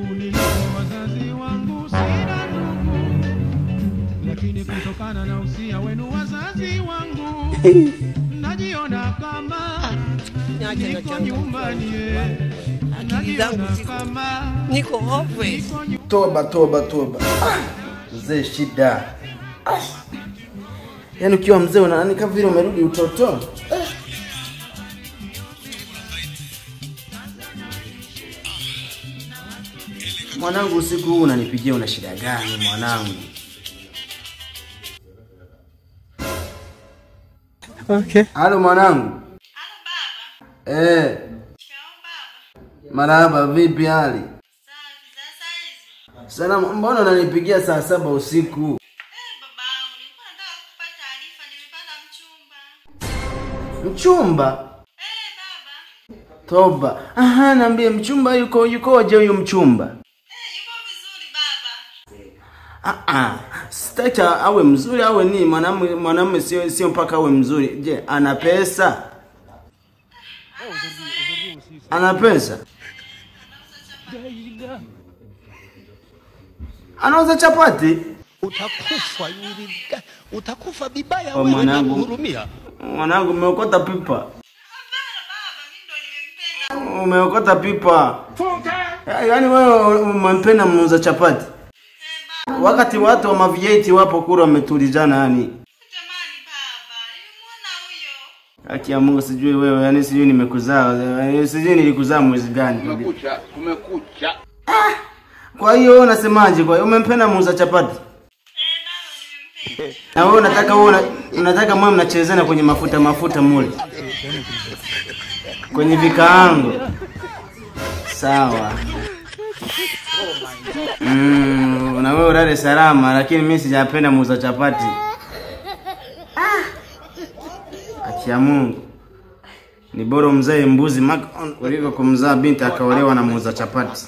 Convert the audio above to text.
Huku nilipo wazazi wangu sina ndugu, lakini kutokana na usia wenu wazazi wangu najiona kama niko nyumbani, najiona kama niko hofu. Toba toba toba. Mzee shida. Yaani ukiwa mzee una kama vile umerudi utotoni. Mwanangu, usiku huu unanipigia una shida gani mwanangu? Okay. Halo mwanangu. Halo baba. Shikamoo baba. Marahaba, vipi hali? Safi, za saizi. Salama, mbona unanipigia saa 7 usiku? Babangu, nilikuwa nataka kukupa taarifa, nimepata mchumba. Mchumba? Baba. Toba. Aha, niambie mchumba yuko yukoje huyu mchumba? Yuko vizuri baba. Sitaki awe mzuri awe ni mwanamume sio mpaka awe mzuri. Je, ana pesa? Ana pesa? Anauza chapati? Utakufa yuri, utakufa bibaya wewe na kuhurumia. Mwanangu, umeokota pipa. Hapana baba, mimi ndo nimempenda. Umeokota pipa. Yaani wewe umempenda muuza chapati? Wakati watu wa mavieti wapo kura wametulizana yani. Jamani baba, nimemuona huyo. Haki ya Mungu sijui wewe, yani sijui nimekuzaa, sijui nilikuzaa mwezi gani. Kumekucha, kumekucha. Kwa hiyo wewe unasemaje? Kwa hiyo umempenda muuza chapati? Baba nimempenda. Na wewe unataka unataka mwe mnachezana kwenye mafuta mule. Kwenye vikaango. Sawa. Na wewe ulale salama, lakini mimi sijapenda muuza chapati. Haki ya Mungu. Ni bora mzae mbuzi kuliko kumzaa binti akaolewa na muuza chapati.